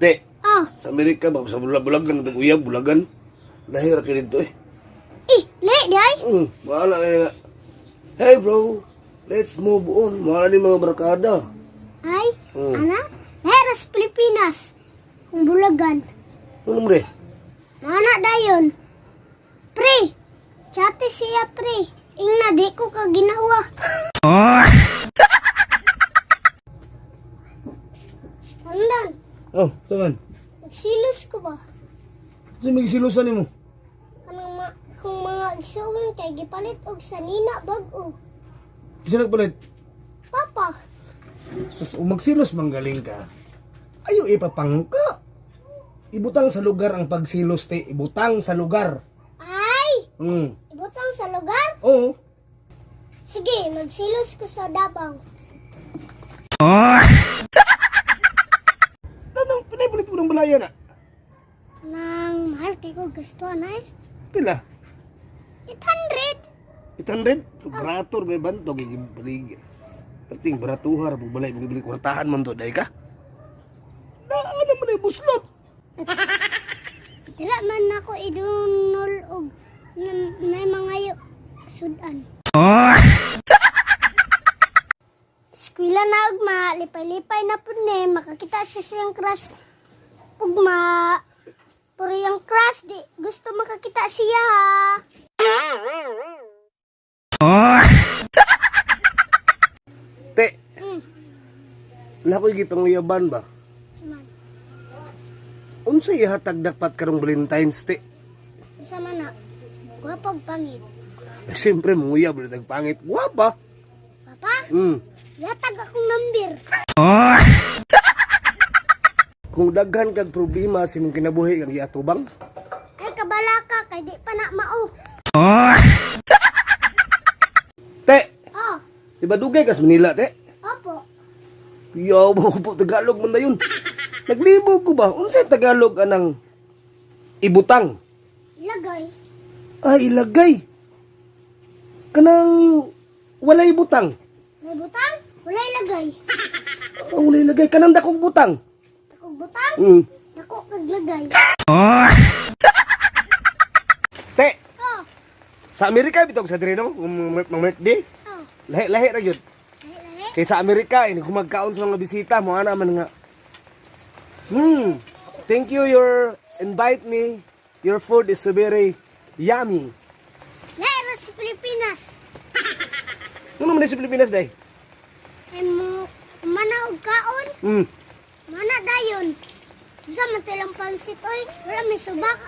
Te, Oh, sa Amerika ba, sa bulagan, nag-uyab, bulagan. Lahira ka dito eh. eh, lahi di ay. Bahala kaya nga. Hey bro, let's move on. Mahala ni mga barkada. Ay, ana, lahi ra sa Pilipinas. Ang bulagan. Ano mo re? Mana dayon. Pre, chate siya pre. Ingna di ko ka ginawa. Tandan, Oh, saan? nagsilos ko ba? Kasi may silusan nimo. Kanang ma kung mga igsuon kay gipalit og sanina bag-o. Kasi nagpalit. Papa, Sus, kung magsilos manggaling ka, ayo ipapangka. Ibutang sa lugar ang pagsilos, te. Ibutang sa lugar. Ay, ibutang sa lugar? Oo. Sige, magsilos ko sa Davao. Anong pinapalit mo ng balaya na? Nang mahal kay ko gastuhan ay. Pila? 800. 800? Barator may bantog. Igibalig. Perting baratuhar. Balay, bili kwartahan man to. Dahil ka? Na, ano man ay buslot? Dira man ako idunol og na mga sudan. Eskwela na ugma, lipay-lipay na pud ni makakita siya sa iyang crush ugma. Pero yung crush di gusto makakita siya ha. Te, nakoy gipanguyaban ba? Suman. Unsa ihatag dapat karong Valentine's te? Unsa man na? Gwapog pangit. Eh, siyempre, manguyab na tagpangit. Guwapa. Papa, yatag akong number. Kung daghan kag problema sa imong kinabuhi kang giatubang, Ay kabala ka kay di pa na mao. te, Oh, di ba dugay ka sa Manila, te? opo. Yaw mo po Tagalog man na yun. Naglibog ko ba? Unsay Tagalog anang ibutang? Lagay. Ay, ilagay. Kanang walay butang. May butang? Walay lagay. Ah, walay lagay. Kanang dakong butang. Dakog butang? Dako kag lagay. Te, Oh, sa Amerika bitog sa diri no, mga birthday. oh. Lahi-lahi ra gyud. Lahi-lahi. Kay sa Amerika, ini kumagkaon sa mga bisita, mo ana man nga. Thank you your invite me. Your food is so very yummy. Lahi ra sa Pilipinas. Ano man sa Pilipinas day? Ay mo mana og kaon, mana dayon. Unsa man to ilang pansit oy? Wala may subak.